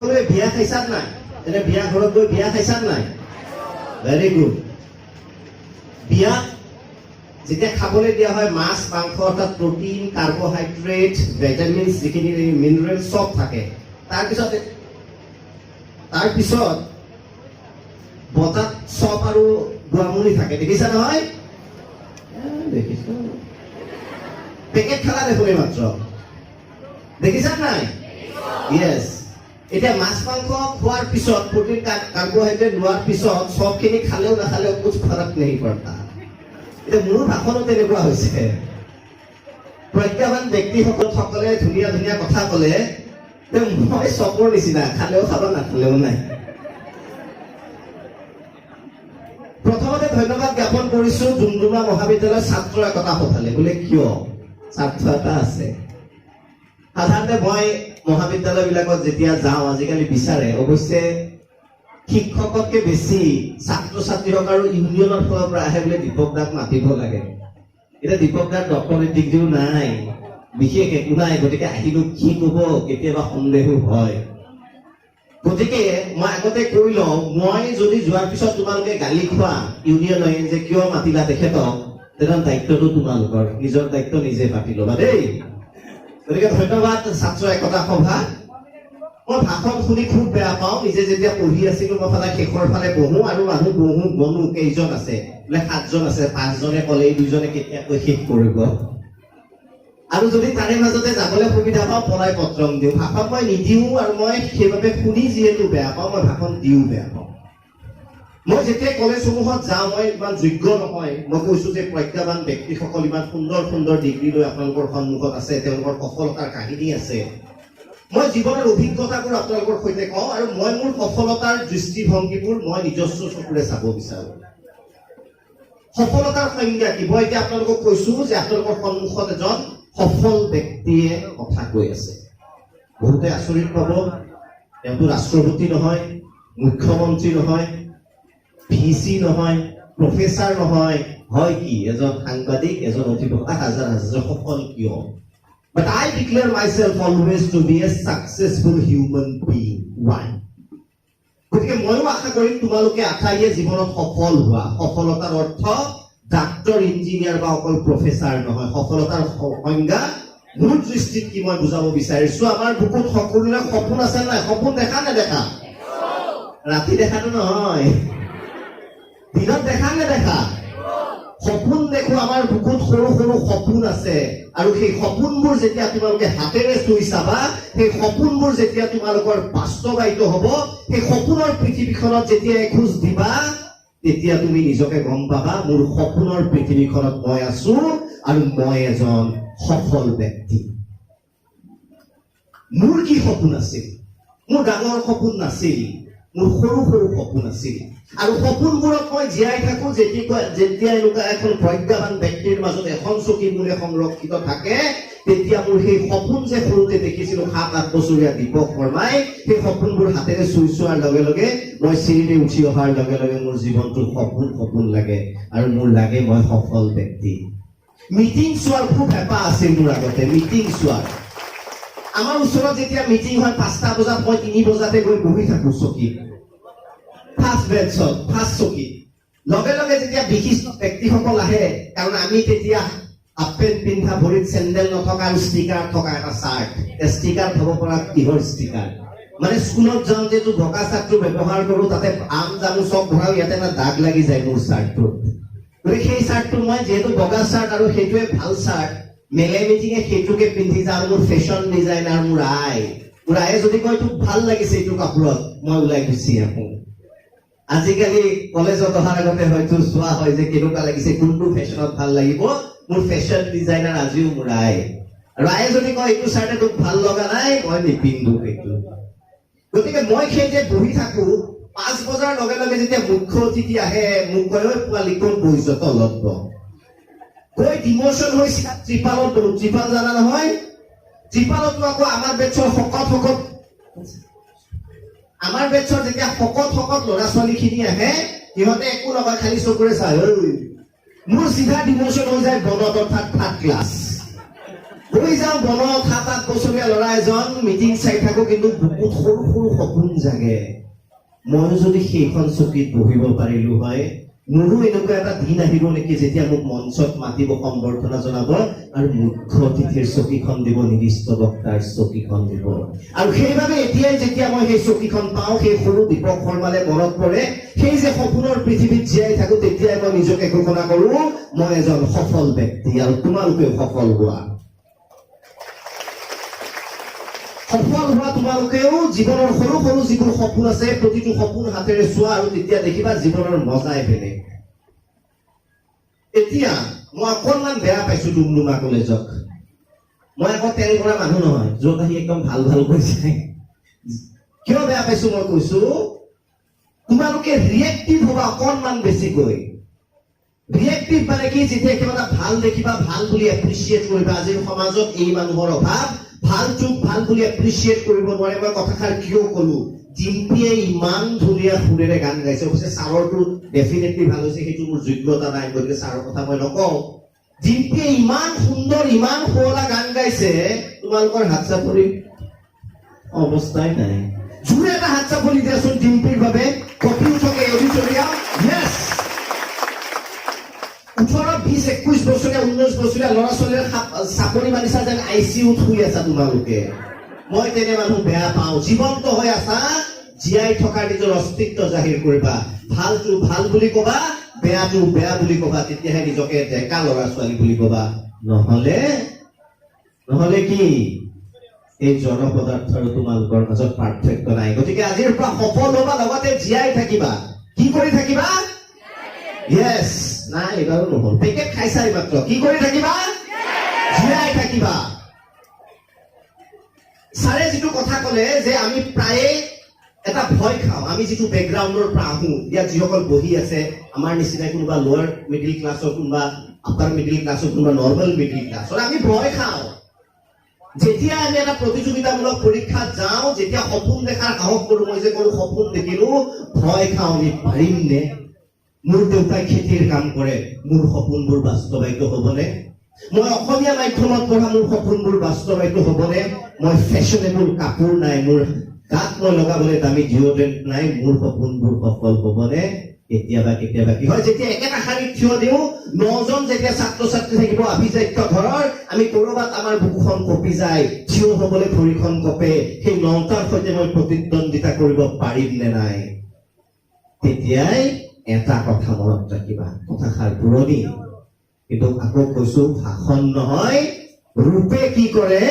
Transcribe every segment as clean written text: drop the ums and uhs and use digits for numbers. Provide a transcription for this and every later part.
সকলোৱে বিয়া খাইছাত নাই? এনে বিয়া ঘৰত গৈ বিয়া খাইছাত নাই? Very good. বিয়াত যেতিয়া খাবলৈ দিয়া হয়, মাছ, মাংস, অৰ্থাৎ প্ৰটিন, কাৰ্বহাইড্ৰেট, ভিটামিনছ, যিখিনি মিনাৰেল চব থাকে। তাৰপিছত বটাত চপ আৰু গোৱামুৰি থাকে, দেখিছা নহয়? দেখিছো। পেকেট খালা দেখোন এই মাত্ৰ, দেখিছা নাই? য়েছ। এতিয়া মাছ মাংস খোৱাৰ পিছত, প্ৰটিন কাৰ্বহাইড্ৰেট লোৱাৰ পিছত চবখিনি খালেও নাখালেও कुछ फरक नहीं पड़ता। এতিয়া মোৰ ভাষণো তেনেকুৱা হৈছে। প্ৰজ্ঞাৱান ব্যক্তিসকল সকলে ধুনীয়া ধুনীয়া কথা ক'লে যে মই চপৰ নিচিনা, খালেও খাব, নাখালেও নাই। প্ৰথমতে ধন্যবাদ জ্ঞাপন কৰিছো ডুমডুমা মহাবিদ্যালয়ৰ ছাত্ৰ একতা সভালে। বোলে কিয়? স্বাৰ্থ এটা আছে। সাধাৰণতে মই মহাবিদ্যালয়বিলাকত যেতিয়া যাওঁ, আজিকালি বিচাৰে, অৱশ্যে শিক্ষকতকে বেছি ছাত্ৰ ছাত্ৰীসকল আৰু ইউনিয়নৰ ফালৰ পৰা আহে, বোলে দীপক দাক মাতিব লাগে। এতিয়া দীপক দাৰ ডক্টৰেট ডিগ্ৰীও নাই, বিশেষ একো নাই, গতিকে আহিলো কি কব, কেতিয়াবা সন্দেহো হয়। গতিকে মই আগতে কৈ লওঁ, মই যদি যোৱাৰ পিছত তোমালোকে গালি খোৱা ইউনিয়নে যে কিয় মাতিলা তেখেতক, তেনেহ'লে দায়িত্বটো তোমালোকৰ, নিজৰ দায়িত্ব নিজে পাতি ল'বা দেই। গতিকে ধন্যবাদ ছাত্ৰ একতা সভা। মই ভাষণ শুনি খুব বেয়া পাওঁ। নিজে যেতিয়া পঢ়ি আছিলো, মই সদায় শেষৰ ফালে বহো আৰু মানুহ বহো, গণো কেইজন আছে, বোলে সাতজন আছে, পাঁচজনে ক'লে, এই দুজনে কেতিয়াকৈ শেষ কৰিব? আৰু যদি তাৰে মাজতে যাবলৈ সুবিধা পাওঁ, পলাই পত্ৰং দিওঁ। ভাষণ মই নিদিওঁ আৰু মই সেইবাবে শুনি যিহেতু বেয়া পাওঁ, মই ভাষণ দিও বেয়া পাওঁ। মই যেতিয়া কলেজসমূহত যাওঁ, মই ইমান যোগ্য নহয়। মই কৈছো যে প্ৰজ্ঞাৱান ব্যক্তিসকল ইমান সুন্দৰ সুন্দৰ ডিগ্ৰী লৈ আপোনালোকৰ সন্মুখত আছে, তেওঁলোকৰ সফলতাৰ কাহিনী আছে। মই জীৱনৰ অভিজ্ঞতাবোৰ আপোনালোকৰ সৈতে কওঁ আৰু মই মোৰ সফলতাৰ দৃষ্টিভংগীবোৰ মই নিজস্ব চকুৰে চাব বিচাৰো। সফলতাৰ সংজ্ঞা কি? মই এতিয়া আপোনালোকক কৈছো যে আপোনালোকৰ সন্মুখত এজন সফল ব্যক্তিয়ে কথা কৈ আছে। বহুতে আচৰিত পাব, তেওঁতো ৰাষ্ট্ৰপতি নহয়, মুখ্যমন্ত্ৰী নহয়, ভিচি নহয়, প্ৰফেচাৰ নহয়, হয় কি? এজন সাংবাদিক, এজন অধিবক্তা, হাজাৰ হাজাৰ। সফল কিয়? But I declare myself always to be a successful human being. Why? গতিকে ময়ো আশা কৰিম তোমালোকে আটাইয়ে জীৱনত সফল হোৱা। সফলতাৰ অৰ্থ ডাক্তৰ, ইঞ্জিনিয়াৰ বা অকল প্ৰফেচাৰ নহয়। সফলতাৰ সংজ্ঞা মোৰ দৃষ্টিত কি, মই বুজাব বিচাৰিছো। আমাৰ বুকুত সকলোৰে সপোন আছে নাই? সপোন দেখা নেদেখা? ৰাতি দেখাটো নহয়, দিনত দেখা নেদেখা? সপোন দেখো। আমাৰ বুকুত সৰু সৰু সপোন আছে আৰু সেই সপোনবোৰ যেতিয়া তোমালোকে হাতেৰে চুই চাবা, সেই সপোনবোৰ যেতিয়া তোমালোকৰ বাস্তৱায়িত হব, সেই সপোনৰ পৃথিৱীখনত যেতিয়া এখোজ দিবা, তেতিয়া তুমি নিজকে গম পাবা, মোৰ সপোনৰ পৃথিৱীখনত মই আছো আৰু মই এজন সফল ব্যক্তি। মোৰ কি সপোন আছিল? মোৰ ডাঙৰ সপোন নাছিল, মোৰ সৰু সৰু সপোন আছিল আৰু সপোনবোৰত মই জীয়াই থাকো। যেতিয়া যেতিয়া এনেকুৱা এখন প্ৰজ্ঞাৱান ব্যক্তিৰ মাজত এখন চকী মোৰে সংৰক্ষিত থাকে, তেতিয়া মোৰ সেই সপোন যে সৰুতে দেখিছিলো, 7-8 বছৰীয়া দীপক শৰ্মাই, সেই সপোনবোৰ হাতেৰে চুই চোৱাৰ লগে লগে, মই চিৰিৰে উঠি অহাৰ লগে লগে মোৰ জীৱনটো সপোন সপোন লাগে আৰু মোৰ লাগে মই সফল ব্যক্তি। মিটিং চোৱাৰ খুব হেঁপাহ আছিল মোৰ আগতে। মিটিং চোৱাৰ, আমাৰ ওচৰত যেতিয়া মিটিং হয় 5টা বজাত, মই 3 বজাতে গৈ বহি থাকো চকীত, ফাৰ্ষ্ট বেঞ্চত, ফাৰ্ষ্ট চকীত। লগে লগে যেতিয়া বিশিষ্ট ব্যক্তিসকল আহে, কাৰণ আমি তেতিয়া হাফ পেণ্ট পিন্ধা, ভৰিত চেণ্ডেল নথকা আৰু ষ্টিকাৰ থকা এটা চাৰ্ট। ষ্টিকাৰ থব পৰা কিহৰ ষ্টিকাৰ? মানে স্কুলত যাওঁতে যিটো বগা চাৰ্টটো ব্যৱহাৰ কৰো, তাতে আম জামু চব ভৰাও, ইয়াতে এটা দাগ লাগি যায় মোৰ চাৰ্টটোত। গতিকে সেই চাৰ্টটো মই যিহেতু বগা চাৰ্ট আৰু সেইটোৱে ভাল চাৰ্ট, মেলে মিটিঙে সেইটোকে পিন্ধি যাওঁ। আৰু মোৰ ফেশ্বন ডিজাইনাৰ মোৰ আই। মোৰ আয়ে যদি কয়, তোক ভাল লাগিছে এইটো কাপোৰত, মই ওলাই গুচি আহো। আজিকালি কলেজত অহাৰ আগতে হয়তো চোৱা হয় যে কেনেকুৱা লাগিছে, কোনটো ফেশ্বনত ভাল লাগিব। মোৰ ফেশ্বন ডিজাইনাৰ আজিও মোৰ আই। আৰু আয়ে যদি কয়, এইটো চাৰ্টে তোক ভাল লগা নাই, মই নিপিন্ধো সেইটো। গতিকে মই সেই যে বহি থাকো, 5 বজাৰ লগে লগে যেতিয়া মুখ্য অতিথি আহে, মোক কয়, ঐ পোৱালি, ক'ত বহিছ? তলত বহ। গৈ ডিমোচন হৈ চিধা ত্ৰিপালত বহো। ত্ৰিপাল জানা নহয়? ত্ৰিপালতো আকৌ আমাৰ বেটছৰ যেতিয়া শকত শকত ল'ৰা ছোৱালীখিনি আহে, সিহঁতে একো নকয়, খালি চকুৰে চাই, ঐ। মোৰ চিধা ডিমোচন হৈ যায় বনত, অৰ্থাৎ থাৰ্ড ক্লাছ। বহি যাওঁ বনত, 7-8 বছৰীয়া ল'ৰা এজন, মিটিং চাই থাকো, কিন্তু বুকুত সৰু সৰু সপোন জাগে, ময়ো যদি সেইখন চকীত বহিব পাৰিলো হয়, মোৰো এনেকুৱা এটা দিন আহিব নেকি যেতিয়া মোক মঞ্চত মাতিব, সম্বৰ্ধনা জনাব আৰু মুখ্য অতিথিৰ চকীখন দিব, নিৰ্দিষ্ট বক্তাৰ চকীখন দিব। আৰু সেইবাবে এতিয়াই যেতিয়া মই সেই চকীখন পাওঁ, সেই সৰু দীপক শৰ্মালে মনত পৰে, সেই যে সপোনৰ পৃথিৱীত জীয়াই থাকো, তেতিয়াই মই নিজকে ঘোষণা কৰো, মই এজন সফল ব্যক্তি আৰু তোমালোকেও সফল হোৱা। সফল হোৱা তোমালোকেও জীৱনৰ সৰু সৰু যিবোৰ সপোন আছে, প্ৰতিটো সপোন হাতেৰে চোৱা আৰু তেতিয়া দেখিবা জীৱনৰ মজাই বেলেগ। এতিয়া মই অকণমান বেয়া পাইছো ডুমডুমা কলেজক। মই আকৌ তেল কৰা মানুহ নহয়, য'ত আহি একদম ভাল ভাল কৈছে। কিয় বেয়া পাইছো মই কৈছো, তোমালোকে ৰিয়েক্টিভ হবা অকণমান বেছিকৈ। ৰিয়েক্টিভ মানে কি, যেতিয়া কিবা এটা ভাল দেখিবা, ভাল বুলি এপ্ৰিচিয়েট কৰিবা। আজিৰ সমাজত এই মানুহৰ অভাৱ, ভালটোক ভাল বুলি এপ্ৰিচিয়েট কৰিব নোৱাৰে। মই কথাষাৰ কিয় কলো, ডিম্পীয়ে ইমান ধুনীয়া সুৰেৰে গান গাইছে। অৱশ্যে ছাৰৰটো ডেফিনেটলি ভাল হৈছে, সেইটো মোৰ যোগ্যতা নাই, গতিকে ছাৰৰ কথা মই নকওঁ। ডিম্পীয়ে ইমান সুন্দৰ, ইমান শুৱলা গান গাইছে, তোমালোকৰ হাত চাপৰি অৱস্থাই নাই। জোৰে এটা হাত চাপৰি দিয়াচোন ডিম্পীৰ বাবে। কঁপি উঠক এই অডিটৰিয়াম। য়েছ, 18, 20, 21 বছৰীয়া, 19 বছৰীয়া ল'ৰা ছোৱালীৰ চাপৰি মাৰিছা যেন I C ইউত শুই আছা তোমালোকে। মই তেনে মানুহ বেয়া পাওঁ। জীৱন্ত হৈ আছা, জীয়াই থকাৰ নিজৰ অস্তিত্ব জাহিৰ কৰিবা। ভালটো ভাল বুলি কবা, বেয়াটো বেয়া বুলি কবা, তেতিয়াহে নিজকে ডেকা ল'ৰা ছোৱালী বুলি কবা। নহলে কি, এই জড় পদাৰ্থ আৰু তোমালোকৰ মাজত পাৰ্থক্য নাই। গতিকে আজিৰ পৰা সফল হবা, লগতে জীয়াই থাকিবা। কি কৰি থাকিবা? য়েছ, নাই, এইবাৰো নহল। পেকেট খাইছা এইমাত্ৰ। কি কৰি থাকিবা? জীয়াই থাকিবা। ছাৰে যিটো কথা কলে যে আমি প্ৰায়ে এটা ভয় খাওঁ, আমি যিটো বেকগ্ৰাউণ্ডৰ পৰা আহো, ইয়াত যিসকল বহি আছে, আমাৰ নিচিনা কোনোবা লোৱাৰ মিডিল ক্লাছৰ, কোনোবা আপাৰ মিডিল ক্লাছৰ, কোনোবা নৰ্মেল মিডিল ক্লাছৰ, আমি ভয় খাওঁ। যেতিয়া আমি এটা প্ৰতিযোগিতামূলক পৰীক্ষাত যাওঁ, যেতিয়া সপোন দেখাৰ সাহস কৰো, মই যে কৰো সপোন দেখিলো, ভয় খাওঁ, আমি পাৰিম নে? মোৰ দেউতাই খেতিৰ কাম কৰে, মোৰ সপোনবোৰ বাস্তৱায়িত হ'বনে? মই অসমীয়া মাধ্যমত পঢ়া, মোৰ সপোনবোৰ বাস্তৱায়িত হ'বনে? মই ফেশ্বনেবল কাপোৰ নাই, মোৰ গাত মই লগাবলৈ দামী ডিঅ'ড্ৰেণ্ট নাই, মোৰ সপোনবোৰ সফল হ'বনে? কেতিয়াবা কেতিয়াবা কি হয়, যেতিয়া একেটা শাৰীত থিয় দিওঁ, 9জন যেতিয়া ছাত্ৰ ছাত্ৰী থাকিব আভিজাত্য ঘৰৰ, আমি ক'ৰবাত আমাৰ বুকুখন কঁপি যায়, থিয় হ'বলৈ ভৰিখন কঁপে, সেই 9টাৰ সৈতে মই প্ৰতিদ্বন্দ্বিতা কৰিব পাৰিম নে নাই? তেতিয়াই এটা কথা মনত ৰাখিবা, কথাষাৰ পুৰণি, কিন্তু আকৌ কৈছো, ভাষণ নহয়, ৰূপে কি কৰে,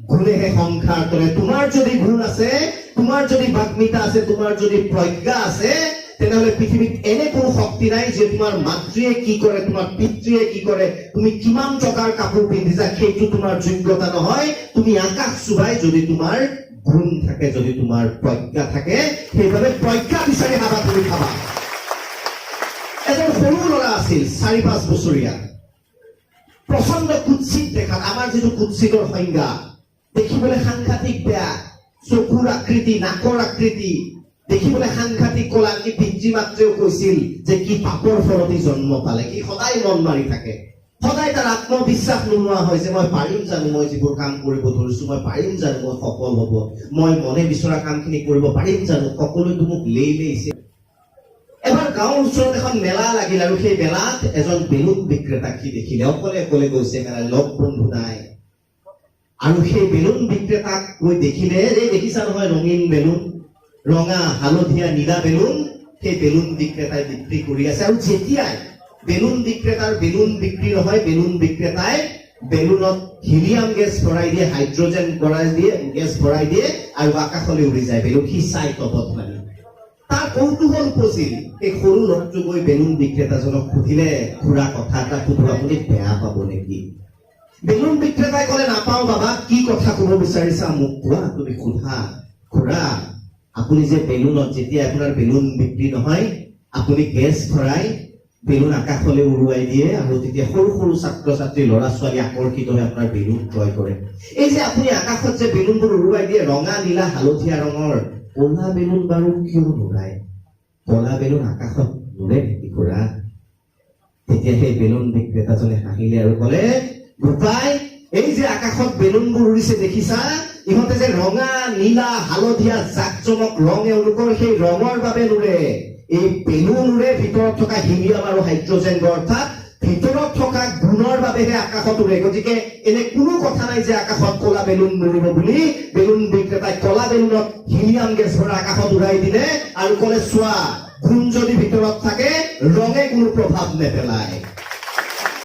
গুণেহে সংসাৰ কৰে। তোমাৰ যদি গুণ আছে, তোমাৰ যদি বাগ্মিতা আছে, তোমাৰ যদি প্ৰজ্ঞা আছে, তেনেহলে পৃথিৱীত এনে কোনো শক্তি নাই যে তোমাৰ মাতৃয়ে কি কৰে, তোমাৰ পিতৃয়ে কি কৰে, তুমি কিমান টকাৰ কাপোৰ পিন্ধিছা, সেইটো তোমাৰ যোগ্যতা নহয়। তুমি আকাশ চুবাই যদি তোমাৰ গুণ থাকে, যদি তোমাৰ প্ৰজ্ঞা থাকে। সেইবাবে প্ৰজ্ঞা বিচাৰি হাবাথুৰি খাবা। এজন সৰু ল'ৰা আছিল, 4-5 বছৰীয়া, প্ৰচণ্ড কুৎসিত দেখাত। আমাৰ যিটো কুৎসিতৰ সংজ্ঞা, দেখিবলৈ সাংঘাতিক বেয়া, চকুৰ আকৃতি, নাকৰ আকৃতি দেখিবলৈ সাংঘাতিক কলা। আনকি পিতৃ মাতৃয়েও কৈছিল যে কি পাপৰ ফলত ই জন্ম পালে, সি সদায় মন মাৰি থাকে, সদায় তাৰ আত্মবিশ্বাস নোহোৱা হয় যে মই পাৰিম জানো, মই যিবোৰ কাম কৰিব ধৰিছো, মই পাৰিম জানো, মই সফল হ'ব, মই মনে বিচৰা কামখিনি কৰিব পাৰিম জানো, সকলোৱেতো মোক লেই লেইছে। এবাৰ গাঁৱৰ ওচৰত এখন মেলা লাগিল আৰু সেই মেলাত এজন বেলুন বিক্ৰেতাক সি দেখিলে। অকলে অকলে গৈছে মেলা, লগ বন্ধু নাই। আৰু সেই বেলুন বিক্ৰেতাক গৈ দেখিলে, এই দেখিছা নহয় ৰঙীন বেলুন, ৰঙা, হালধীয়া, নীলা বেলুন, সেই বেলুন বিক্ৰেতাই বিক্ৰী কৰি আছে। আৰু যেতিয়াই বেলুন বিক্ৰেতাৰ বেলুন বিক্ৰী নহয়, বেলুন বিক্ৰেতাই বেলুনত হিলিয়াম গেছ ভৰাই দিয়ে, হাইড্ৰজেন ভৰাই দিয়ে, গেছ ভৰাই দিয়ে আৰু আকাশলৈ উৰি যায় বেলুন। সি চাই তবধ মানি। তাৰ কৌতূহল উপজিল। সেই সৰু ল'ৰাটো গৈ বেলুন বিক্ৰেতাজনক সুধিলে, খুৰা, কথা এটা সুধো, আপুনি বেয়া পাব নেকি? বেলুন বিক্ৰেতাই ক'লে, নাপাওঁ বাবা, কি কথা ক'ব বিচাৰিছা মোক কোৱা, তুমি সোধা। খুৰা, আপুনি যে বেলুনত, যেতিয়া আপোনাৰ বেলুন বিক্ৰী নহয়, আপুনি গেছ ভৰাই বেলুন আকাশলৈ উৰুৱাই দিয়ে আৰু তেতিয়া সৰু সৰু ছাত্ৰ ছাত্ৰী, ল'ৰা ছোৱালী আকৰ্ষিত হৈ আপোনাৰ বেলুন ক্ৰয় কৰে। এই যে আপুনি আকাশত যে বেলুনবোৰ উৰুৱাই দিয়ে, ৰঙা, নীলা, হালধীয়া ৰঙৰ, ক'লা বেলুন বাৰু কিয় নুৰাই? ক'লা বেলুন আকাশত নুৰে নেকি খুৰা? তেতিয়া সেই বেলুন বিক্ৰেতাজনে হাঁহিলে আৰু ক'লে, বোপাই, এই যে আকাশত বেলুনবোৰ উৰিছে দেখিছা, ইহঁতে যে ৰঙা, নীলা, হালধীয়া জাক জমক ৰং, এওঁলোকৰ সেই ৰঙৰ বাবে নুৰে। এই বেলুন উৰে ভিতৰত থকা হিলিয়াম আৰু হাইড্ৰজেন, অৰ্থাৎ ভিতৰত থকা গুণৰ বাবেহে আকাশত উৰে। গতিকে এনে কোনো কথা নাই যে আকাশত কলা বেলুন নুৰিব বুলি। বেলুন বিক্ৰেতাই কলা বেলুনত হিলিয়াম গেছ ভৰাই আকাশত উৰাই দিলে আৰু ক'লে, চোৱা, গুণ যদি ভিতৰত থাকে, ৰঙে কোনো প্ৰভাৱ নেপেলায়।